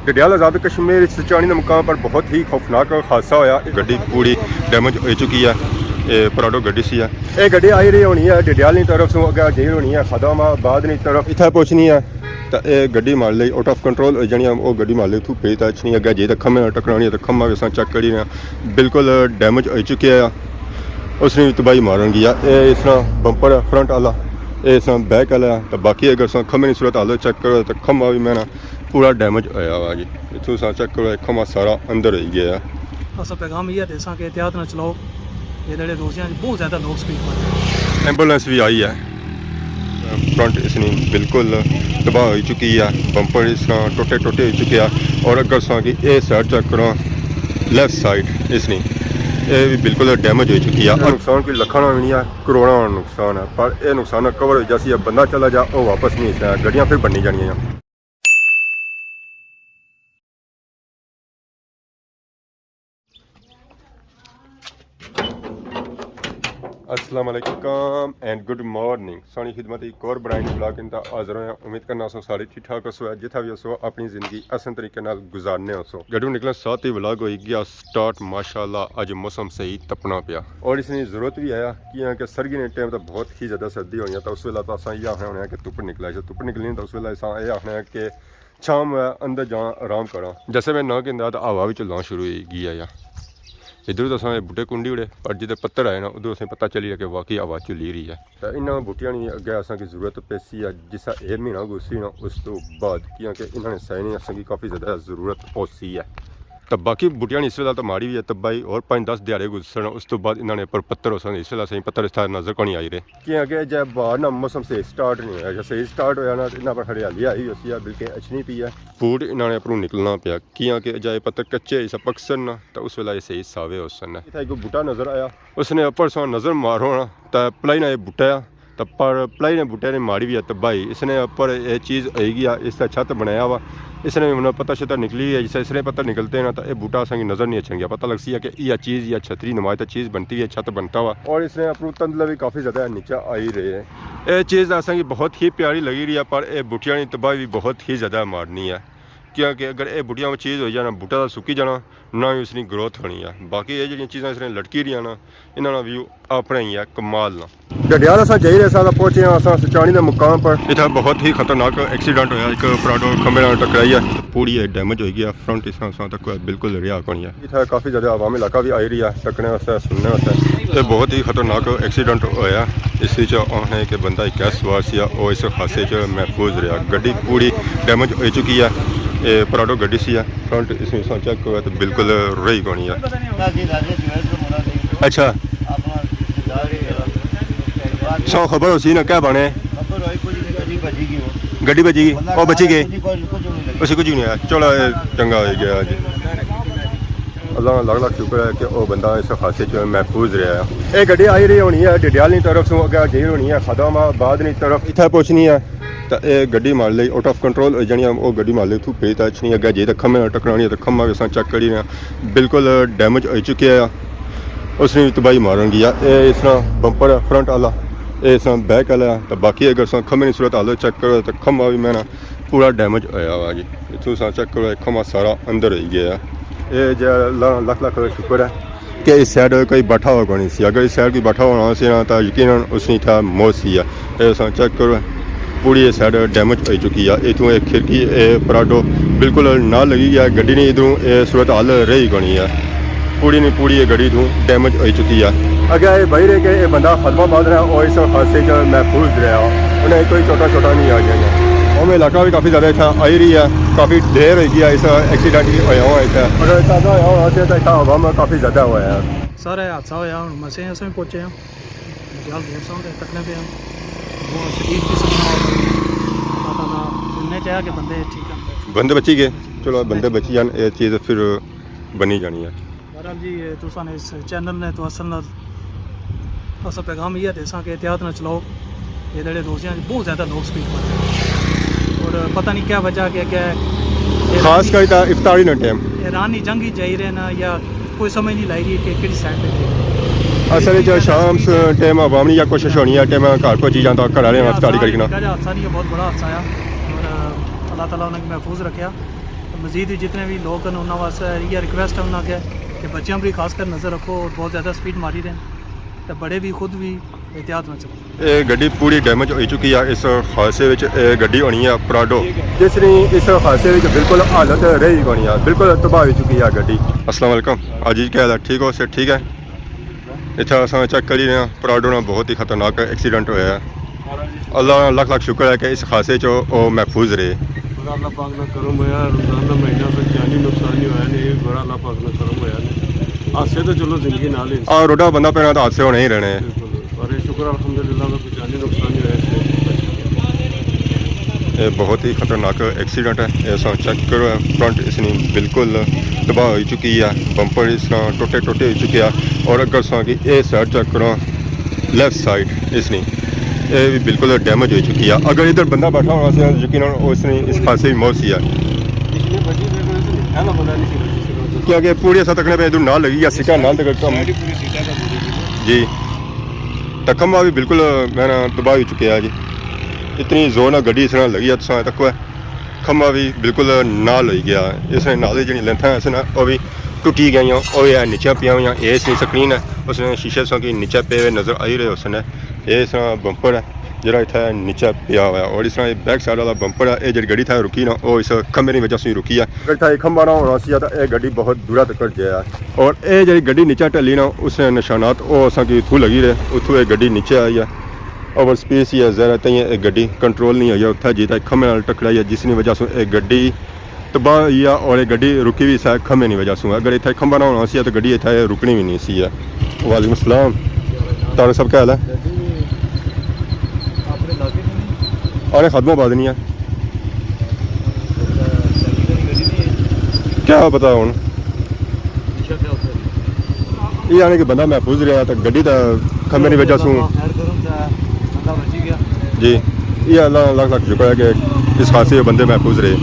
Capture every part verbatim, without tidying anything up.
ڈڈیال آزاد کشمیر سچانی دے مقام پر بہت ہی خوفناک حادثہ ہویا۔ گڈی پوری ڈیمیج ہو چکی ہے۔ اے پراڈو گڈی سی ہے۔ اے گڈی آئی رہی ہونی ہے ڈڈیال نی طرف سوں، اگے جائی ہونی ہے خادم آباد نی طرف، اتھے پہنچنی ہے۔ تے اے گڈی مال لئی آؤٹ آف کنٹرول ہوئی جانی ہے، او گڈی مال لئی اتھوں پئی تے اچھنی اگے جائی تے کھمے نال ٹکرانی ہے۔ تے کھما وی اساں چیک کری رہے ہیں، بالکل ڈیمیج ہوئی چکی ہے۔ اس نے تباہی مارن گیا۔ اے اس طرح بمپر ہے فرنٹ والا، اے اس طرح بیک والا ہے۔ تے باقی اگر اساں کھمے نی صورت حال چیک کرو تے کھما وی میں نا پورا ڈیمیج ہویا ہوا جی۔ اتھوں اساں چیک کرو، اے کھما سارا اندر ہوئی گیا ہے۔ اساں پیغام یہ دیساں کہ احتیاط نہ چلاؤ، یہ جڑے روزیاں چ بہت زیادہ لوگ سپیڈ مارتے ہیں۔ ایمبولینس بھی آئی ہے۔ فرنٹ اس نی بالکل تباہ ہوئی چکی ہے، بمپر اس طرح ٹوٹے ٹوٹے ہوئی چکے ہے۔ اور اگر اساں کی اے سائیڈ چیک کراں، لیفٹ سائیڈ اس نی، اے بھی بالکل ڈیمیج ہوئی چکی ہے۔ نقصان کوئی لکھاں نا بھی نہیں ہے، کروڑاں نا نقصان ہے، پر اے نقصان کور ہوئی جاسی ہے، بندہ چلا جا، او واپس نہیں آسا، گڈیاں پھر بنی جانیاں۔ السلام علیکم اینڈ گڈ مارننگ۔ سانی خدمت ایک اور برائے نی ولاگ اندا حاضر ہویا۔ امید کرنا سو سارے ٹھیک ٹھاک ہو سو، جتھا بھی ہو سو اپنی زندگی احسن طریقے نال گزارنے ہو سو۔ گڈو نکلن ساتھ ہی ولاگ ہوئی گیا سٹارٹ۔ ماشاءاللہ اج موسم صحیح تپنا پیا اور اس نی ضرورت بھی آیا، کیاں کہ سرگی نے ٹائم تے بہت ہی زیادہ سردی ہونی ہے، تو اس ویلے تو اساں یہ آخنے ہونے ہیں کہ تپ نکلا ہے، تپ نکلنی تو اس ویلے اساں یہ آخنے ہیں کہ چھاں میں اندر جاں آرام کراں۔ جیسے میں نہ گھندا تاں ہوا وی چلنا شروع ہوئی گئی ہے۔ ادھر تو اساں بوٹے کنڈی اڑے، پر جدھر پتھر آئے نا، ادھر اساں پتہ چلی گیا کہ واقعی ہوا چلی رہی ہے۔ تے انہاں بوٹیاں نی اگے اساں کی ضرورت پیسی ہے، جسا اے مہینہ گزری نا، اس تو بعد، کیونکہ انہاں نے سائے نی اساں کی کافی زیادہ ضرورت ہوسی ہے۔ تے باقی بوٹیاں نی اس ویلے تو ماڑی وی ہے، تے بھائی اور پانچ دس دیہاڑے گزرن، اس تو بعد انہاں نے پر پتھر ہوسن۔ اس ویلے اساں کی پتھر اس طرح نظر کونی آئی رہے۔ کیاں کہ جے باہر نا موسم صحیح سٹارٹ نہیں ہویا، جے صحیح سٹارٹ ہویا نا، انہاں پر ہریالی آئی ہوسی ہے، بلکہ اچھنی پی ہے۔ بوٹ انہاں نے اپروں نکلنا پیا، کیاں کہ جے پتھر کچے اسا پکسن نا، تے اس ویلے اے صحیح ساوے ہوسن۔ اتھا ایک بوٹا نظر آیا، اس نے اپر سو نظر مارو نا، تے پلائی نا اے بوٹا آ، تے پر پلائی نے بوٹے نے ماری وی ہے تباہی۔ اس نے اپر اے چیز ہوئی گیا، اس تے چھت بنایا ہوا، اس نے ہن پتہ شتہ نکلی ہے، جسے اس نے پتہ نکلتے نا، تے اے بوٹا اساں کی نظر نہیں اچھن گیا، پتہ لگسی ہے کہ اے چیز یا چھتری نمائے تے چیز بنتی ہے، چھت بنتا ہوا۔ اور اس نے اپروں تندلے بھی کافی زیادہ نیچے آئی رہے ہیں۔ اے چیز اساں کی بہت ہی پیاری لگی رہی ہے، پر اے بوٹیاں نی تباہی بھی بہت ہی زیادہ مارنی ہے، کیونکہ اگر اے بوٹیاں چیز ہوئی جانا، بوٹا تاں سکی جانا، نہ ہی اس نی گروتھ ہونی ہے۔ باقی اے جڑیاں چیزاں اس نے لٹکی رہیاں نا، انہاں نا ویو اپنا ہی ہے، کمال نا۔ ڈڈیال اساں جائی رہے ساں، تاں پہنچے ہاں اساں سچانی دے مقام پر۔ اتھا بہت ہی خطرناک ایکسیڈنٹ ہویا، ایک پراڈو کھمبے نال ٹکرائی ہے، پوری اے ڈیمیج ہوئی گیا، فرنٹ اس طرح تک بالکل رہیا کونی ہے۔ اتھا کافی زیادہ عوام علاقہ بھی آئی رہی ہے، تکنے واسطے، سننے واسطے۔ تے بہت ہی خطرناک ایکسیڈنٹ ہویا، اس وچ آخنے کہ بندہ ایک سوار سی، او اس حادثے چ محفوظ رہیا۔ گڈی پوری ڈیمیج ہو چکی ہے۔ اے پراڈو گڈی سی ہے، فرنٹ اس میں چیک کرو تو بالکل رہی کونی ہے۔ اچھا۔ سو خبر ہوسی نا کیا بنے؟ گڈی بجی گئی، او بچی گئے۔ اسے کچھ نہیں ہوا۔ چلو، اے چنگا ہو گیا جی۔ اللہ نا لکھ لکھ شکر ہے کہ او بندہ اس حادثے چ محفوظ رہیا ہے۔ اے گڈی آئی رہی ہونی ہے ڈڈیال نی طرف سوں، اگے جائی ہونی ہے خادم آباد نی طرف، اتھا پہنچنی ہے۔ تے اے گڈی مال لئی آؤٹ آف کنٹرول ہوئی جانی ہے، او گڈی مال لئی اتھوں پئی تے اچھنی، اگے جائی تے کھمے نال ٹکرانی ہے، تے کھما وی اساں چیک کری رہے ہیں، بالکل ڈیمیج ہوئی چکیا ہے۔ اس نے تباہی مارن گیا۔ اے اس طرح بمپر ہے فرنٹ والا، اے اس طرح بیک والا ہے۔ تے باقی اگر اساں کھمے نی صورت حال چیک کرو تے کھما وی میں نا پورا ڈیمیج ہویا ہوا جی۔ اتھوں اساں چیک کرو، اے کھما سارا اندر ہوئی گیا ہے۔ اے جے اللہ نا لکھ لکھ شکر ہے کہ اس سائیڈ کوئی بیٹھا ہوا کونی سی۔ اگر اس سائیڈ کوئی بیٹھا ہونا سی نا، تاں یقیناً اس نی اتھا موت سی ہے۔ اے اساں چیک کرو، پوری اے سائیڈ ڈیمیج ہوئی چکی ہے۔ اتھوں اے کھڑکی، اے پراڈو بالکل نال لگی گیا۔ گڈی نی ادھروں اے صورت حال رہی کونی ہے۔ پوری نی پوری اے گڈی اتھوں ڈیمیج ہوئی چکی ہے۔ اگے اے بھائی رہے کہ اے بندہ خادم آباد رہا، او اس حادثے چ محفوظ رہیا۔ انہیں کوئی چوٹا شوٹا نہیں آ گیا۔ عوام علاقہ بھی کافی زیادہ اتھا آئی رہی ہے، کافی دیر ہوئی گئی ہے اس ایکسیڈنٹ کی ہویا ہوا اتھا۔ اگر تازہ ہویا ہونا سی تاں اتھا عوام کافی زیادہ ہویا ہے۔ سارا حادثہ ہویا، ہن مسے اساں پہنچے ہاں۔ جال دیر سان تے تکنے پہ ہاں۔ بہت شدید قسم نا ہویا۔ اللہ تعالیٰ نے چاہیا کہ بندے ٹھیک ہیں۔ بندے بچی گئے۔ چلو، بندے بچی جان، اے چیز پھر بنی جانی ہے۔ بہرحال جی، اے تساں نے اس چینل نے تو اصل نال اساں پیغام یہ دیساں کہ احتیاط نہ چلاؤ، یہ جڑے روزیاں چ بہت زیادہ لوگ سپیڈ مارتے ہیں اور پتہ نہیں کیا وجہ کہ اگے خاص کر اتھا افطاری نا ٹائم ایرانی جنگ ہی جائی رہے نا یا کوئی سمجھ نہیں لائی رہی کہ کہڑی سائیڈ پہ جائی رہے۔ اصل وچ شام ٹائم عوام نی یا کوشش ہونی ہے ٹائم گھر پہنچی جاں تاں گھر والے افطاری کری نا۔ حادثہ نہیں، بہت بڑا حادثہ آیا اور اللہ تعالیٰ انہیں محفوظ رکھیا۔ مزید وی جتنے وی لوگ ہن، انہاں واسطے ایہہ ریکویسٹ ہے انہاں اگے کہ بچیاں پر خاص کر نظر رکھو اور بہت زیادہ سپیڈ ماری رہے، تے بڑے وی خود وی احتیاط نال چلاؤ۔ یہ گڈی پوری ڈیمیج ہوئی چکی ہے اس حادثے وچ۔ یہ گڈی ہونی ہے پراڈو، جس نے اس حادثے وچ بالکل حالت رہی کونی ہے، بالکل تباہ ہوئی چکی ہے گڈی۔ السلام علیکم، عزیز کیا حال ہے؟ ٹھیک ہو؟ صحت ٹھیک ہے؟ اتھا اساں چیک کری رہے ہیں، پراڈو نال بہت ہی خطرناک ایکسیڈنٹ ہویا ہے۔ اللہ نا لکھ لکھ شکر ہے کہ اس حادثے چ او محفوظ رہے۔ بڑا اللہ پاک نا کرم ہویا، رمضان نا مہینہ، کوئی جانی نقصان نہیں ہویا نے، بڑا اللہ پاک نا کرم ہویا نے۔ حادثے تو چلو زندگی نال ہی۔ آ، روڈا بندہ پہنا تو حادثے ہونے ہی رہنے ہیں۔ بالکل، پر شکر الحمدللہ میں کوئی جانی نقصان نہیں ہویا اس وقت۔ یہ بہت ہی خطرناک ایکسیڈنٹ ہے۔ یہ اساں چیک کرو، فرنٹ اس نی بالکل تباہ ہوئی چکی ہے، بمپر اس طرح ٹوٹے ٹوٹے ہوئی چکیا۔ اور اگر اساں کی اے سائیڈ چیک کرو، لیفٹ سائیڈ اس نی، اے وی بالکل ڈیمیج ہوئی چکی ہے۔ اگر ادھر بندہ بیٹھا ہونا سی، یقیناً اس نی اس پاسے ہی موت سی ہے۔ کیونکہ پوری اساں تکنے پہ ادھر نال لگی گیا، سیٹاں نال تک کم۔ جی، تے کھمبا وی بالکل میں نا تباہ ہوئی چکیا ہے جی۔ اتنی زور نال گڈی اس نال لگی ہے، تساں تکو ہے۔ کھمبا وی بالکل نال ہوئی گیا۔ اس نے نال ہی جڑی لینتھاں اس نا، او وی ٹٹی گئیاں، او وی ہے نیچے پیاں ہویاں۔ اے اس نی سکرین ہے، اس نے شیشے سوں کی نیچے پے ہوئے نظر آئی رہے اس نے۔ اے اس نا بمپر ہے جڑا اتھا نیچے پیا ہوا ہے، اور اس طرح بیک سائیڈ والا بمپر ہے، اے جڑی گڈی تھا رکی نا، او اس کھمبے نی وجہ سے رکی ہے۔ اگر اتھا اے کھمبا نہ ہونا سی تاں اے گڈی بہت دورا تک جایا ہے۔ اور اے جڑی گڈی نیچے ٹلی نا، اس نے نشانات او اساں کی اتھوں لگی رہے، اتھوں اے گڈی نیچے آئی ہے۔ اوور سپیڈ سی ہے، ظاہر ہے تائیں اے گڈی کنٹرول نہیں ہوئی ہے، اتھا جی تاں کھمبے نال ٹکرائی ہے، جس نی وجہ سے اے گڈی تباہ ہوئی ہے اور اے گڈی رکی وی سا کھمبے نی وجہ سے۔ اگر اتھا کھمبا نہ ہونا سی تاں گڈی اتھا رکنی وی نہیں سی ہے۔ وعلیکم السلام۔ طارق صاحب، کیا حال ہے؟ آنے خادم آباد نہیں ہے۔ کیا پتہ ہن۔ یہ آنے کہ بندہ محفوظ رہا تو گڈی تو کھمبے نی وجہ سوں۔ جی، یہ اللہ لکھ لکھ شکر ہے کہ اس حادثے بندے محفوظ رہے۔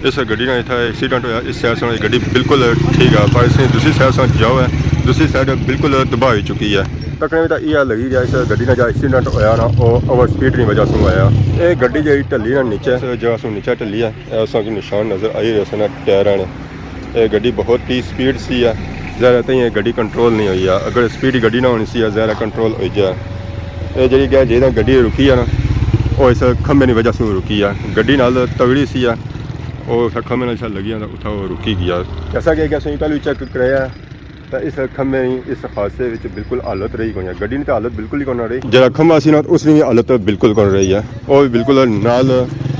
اس گڈی نال اتھا ایکسیڈنٹ ہویا، اس سائیڈ سے گڈی بالکل ٹھیک ہے، پر اس نے دوسری سائیڈ سے جاؤ ہے، دوسری سائیڈ بالکل تباہ ہوئی چکی ہے۔ تکنے وچ تاں ایہہ لگی رہیا، اس گڈی نال جا ایکسیڈنٹ ہویا نا، او اوور سپیڈ نی وجہ سوں ہویا۔ اے گڈی جیہڑی ٹلی نا نیچے، اس جگہ سوں نیچے ٹلی ہے، اے اساں کی نشان نظر آئی رہے سن ٹائراں نے۔ اے گڈی بہت تیز سپیڈ سی ہے، ظاہر ہے تائیں اے گڈی کنٹرول نہیں ہوئی ہے۔ اگر سپیڈ گڈی نہ ہونی سی، ظاہر ہے کنٹرول ہوئی جائے۔ اے جیہڑی گیا جیہڑا گڈی رکی ہے نا، او اس کھمبے نی وجہ سوں رکی ہے۔ گڈی نال تگڑی سی ہے، او اس کھمبے نال شاید لگی ہے، اتھا او رکی گیا۔ جیسا کہ اگے اساں پہلے چیک کرایا، تے اس کھمبے نی اس حادثے وچ بالکل حالت رہی کوئی نہ، گڈی نی تے حالت بالکل ہی کوئی نہ رہی۔ جیہڑا کھمبا سی نا، اس نی وی حالت بالکل کوئی نہ رہی ہے، او وی بالکل نال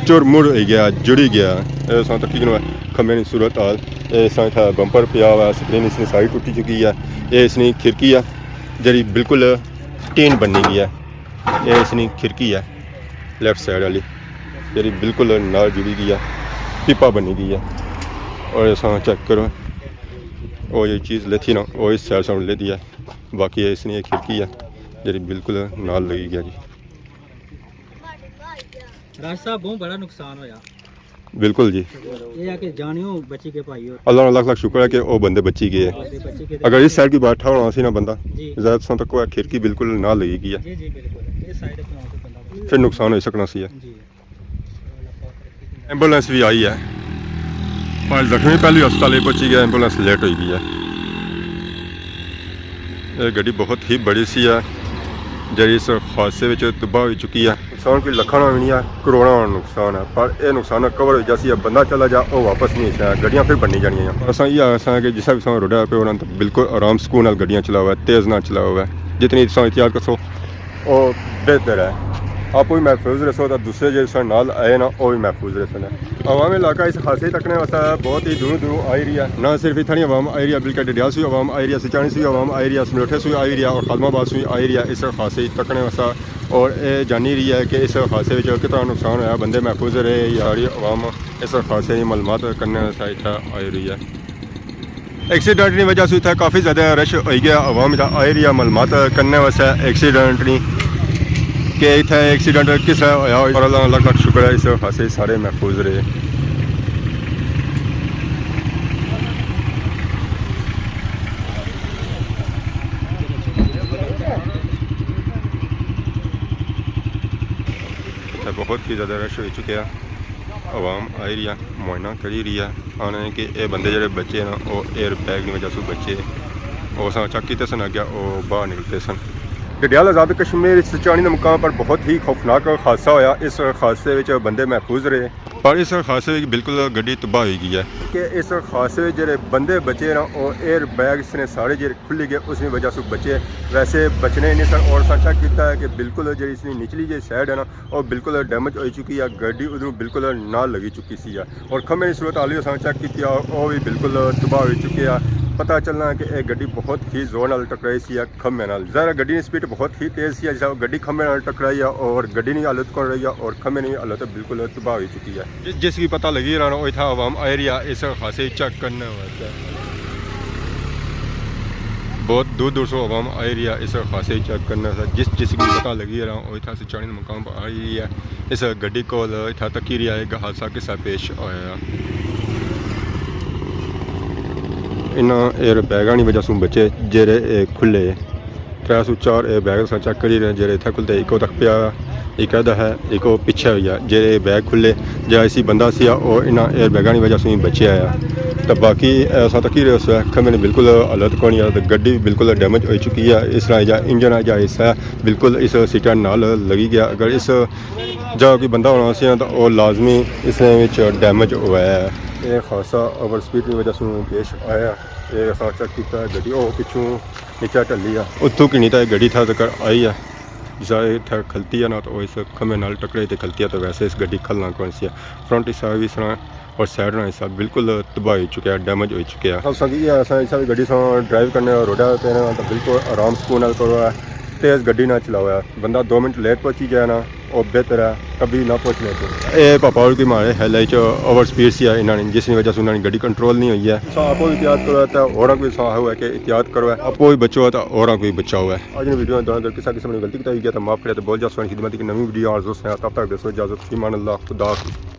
چور مر ہوئی گیا، جڑی گیا۔ اے اساں تقریباً کھمبے نی صورت حال، اے اساں اتھا بمپر پیا ہوا، سکرین اس نی ساری ٹوٹی چکی ہے۔ اے اس نی کھڑکی ہے جیہڑی بالکل ٹین بنی گئی ہے۔ اے اس نی کھڑکی ہے لیفٹ سائیڈ والی، جیہڑی بالکل نال جڑی گئی ہے، پیپا بنی گئی ہے۔ اور اساں چیک کرو، او یہ چیز لیتی نا، او اس سائیڈ سامنے لیتی ہے۔ باقی اس نی ایک کھڑکی ہے جیہڑی بالکل نال لگی گیا جی۔ راج صاحب، بہت بڑا نقصان ہویا۔ بالکل جی۔ یہ ہے کہ جانیوں بچی کے بھائی ہو۔ اللہ نا لکھ لکھ شکر ہے کہ او بندے بچی گئے۔ بندے بچی کے۔ اگر اس سائیڈ کی بیٹھا ہونا سی نا بندہ، جی۔ زیادہ تساں تکو کھڑکی بالکل نال لگی گئی ہے۔ جی، جی، بالکل۔ اس سائیڈ پہ آ کے بندہ بچی۔ پھر نقصان ہوئی سکنا سی ہے۔ جی۔ ایمبولینس بھی آئی ہے، پر زخمی پہلے ہسپتال ہی پہنچی گیا، ایمبولینس لیٹ ہوئی گئی ہے۔ یہ گڈی بہت ہی بڑی سی ہے، جیہڑی اس حادثے وچ تباہ ہوئی چکی ہے۔ نقصان کوئی لکھاں نا وی نہیں ہے، کروڑاں نا نقصان ہے، پر اے نقصان کور ہوئی جاسی ہے، بندہ چلا جا، او واپس نہیں اچھنا، گڈیاں پھر بنی جانیاں ہیں۔ اساں یہ آساں کہ جسا بھی ساں روڈا پہ ہونا تو بالکل آرام سکون نال گڈیاں چلاؤ ہے، تیز نہ چلاؤ ہے، جتنی تساں احتیاط کرسو او بہتر ہے۔ آپ بھی محفوظ رہسو تو دوسرے جے ساں نال آئے نا، او بھی محفوظ رہسن۔ عوام علاقہ اس حادثے تکنے واسطے بہت ہی دوروں دوروں آئی رہی ہے، نہ صرف اتھاں نی عوام آئی رہی ہے بلکہ ڈڈیال سے عوام آئی رہی ہے، سچانی سے عوام آئی رہی ہے، سملوٹھے سے آئی رہی ہے اور خادم آباد سے آئی رہی ہے اس حادثے تکنے واسطے۔ اور اے جانی رہی ہے کہ اس حادثے وچ کتنا نقصان ہویا، بندے محفوظ رہے یا ساری عوام اس حادثے نی معلومات کرنے واسطے اتھا آئی رہی ہے۔ ایکسیڈنٹ نی وجہ سے اتھا کافی زیادہ رش ہوئی گیا، عوام اتھا آئی رہی ہے معلومات کرنے واسطے ایکسیڈنٹ نی کہ اتھا ایکسیڈنٹ کس طرح ہویا۔ اور اللہ نا لکھ لکھ شکر ہے، اس حادثے سارے محفوظ رہے۔ اتھا بہت ہی زیادہ رش ہوئی چکیا۔ عوام آئی رہی ہے، معائنہ کری رہی ہے، آنے کہ اے بندے جڑے بچے نا، او ایئر بیگ نی وجہ سوں بچے۔ او اساں چیک کیتے سن، اگیا او باہر نکلتے سن۔ ڈڈیال آزاد کشمیر سچانی دے مقام پر بہت ہی خوفناک حادثہ ہویا۔ اس حادثے وچ بندے محفوظ رہے، پر اس حادثے وچ بالکل گڈی تباہ ہوئی گئی ہے۔ کہ اس حادثے وچ جڑے بندے بچے نا، او ایئر بیگ اس نے سارے جڑے کھلی گئے، اس نی وجہ سوں بچے۔ ویسے بچنے نہیں سن، اور اساں چیک کیتا ہے کہ بالکل جڑی اس نی نچلی جی سائیڈ ہے نا، او بالکل ڈیمیج ہوئی چکی ہے، گڈی ادھروں بالکل نال لگی چکی سی ہے۔ اور کھمبے نی صورت حال وی اساں چیک کیتی ہے، او وی بالکل تباہ ہوئی چکی ہے۔ پتہ چلنا کہ اے گڈی بہت ہی زور نال ٹکرائی سی ہے کھمبے نال۔ ظاہر ہے گڈی نی سپیڈ بہت ہی تیز سی ہے، جس گڈی کھمبے نال ٹکرائی ہے اور گڈی نی حالت کون رہی ہے اور کھمبے نی حالت بالکل تباہ ہوئی چکی ہے۔ جس، جس کی پتہ لگی رہنا، او اتھا عوام آئی رہی ہے اس حادثے چیک کرنے واسطے۔ بہت دور دور سے عوام آئی رہی ہے اس حادثے چیک کرنے واسطے۔ جس، جس کی پتہ لگی رہنا، او اتھا سچانی مقام پر آئی رہی ہے۔ اس گڈی کول اتھا تکی رہی ہے، ایک حادثہ کسا پیش آیا۔ انہاں ایئر بیگاں نی وجہ سوں بچے جیرے، اے، کھلے۔ ترے سو چار ایئر بیگ اساں چیک کری رہے، جیرے اتھا کھلتے، ایک او تک پیا، ایک ادھا ہے، ایک او پچھے ہوئی ہے۔ جیرے بیگ کھلے، جیرا اسی بندہ سی، او انہاں ایئر بیگاں نی وجہ سوں ہی بچے آیا۔ تے باقی، اے، اساں تکی رہے، اس کھمبے نی بالکل حالت کونی ہے، تے گڈی بالکل ڈیمیج ہوئی چکی ہے۔ اس طرح جا انجن ہے، جا حصہ ہے، بالکل اس سیٹاں نال لگی گیا۔ اگر اس جا کوئی بندہ ہونا سی نا، تو او لازمی اس نے وچ ڈیمیج ہوا ہے۔ اے حادثہ اوور سپیڈ کی وجہ سے پیش آیا۔ اے اساں چیک کیتا ہے، گڈی او پچھوں نیچے ٹلی ہے، اتھوں کی نہیں تو اے گڈی تھا تک آئی ہے۔ جسا اتھا کھلتی ہے نا، تو او اس کھمبے نال ٹکرے تے کھلتی ہے، تو ویسے اس گڈی کھلنا کون سی ہے۔ فرنٹ حصہ وی اس طرح اور سائیڈ نا حصہ بالکل تباہ ہو چکا ہے، ڈیمیج ہو چکا ہے۔ اساں کی، اساں، اساں وی گڈی ساں ڈرائیو کرنے روڈا تے نا، تو بالکل آرام سکون نال کرو ہے، تیز گڈی نہ چلاؤ ہے۔ بندہ دو منٹ لیٹ پہنچی جائے نا، او بہتر ہے، کبھی نہ پہنچنے سے۔ اے پاپا اور کوئی مارے ہیل وچ اوور سپیڈ سی ہے انہاں نے، جس نی وجہ سے انہاں نی گڈی کنٹرول نہیں ہوئی ہے۔ ساں آپو بھی احتیاط کرو ہے، تے ہوراں کوئی ساں ہے کہ احتیاط کرو ہے، آپو بھی بچو ہے، تے ہوراں کوئی بچاؤ ہے۔ اج نے ویڈیو دوران اگر کسا قسم کی غلطی کتائی ہوئی ہے، تو معاف کرے، تے بول جا سوہنی خدمت کی نوی ویڈیو آر دوست ہیں، تب تک دوستو اجازت، فی امان اللہ، خدا حافظ۔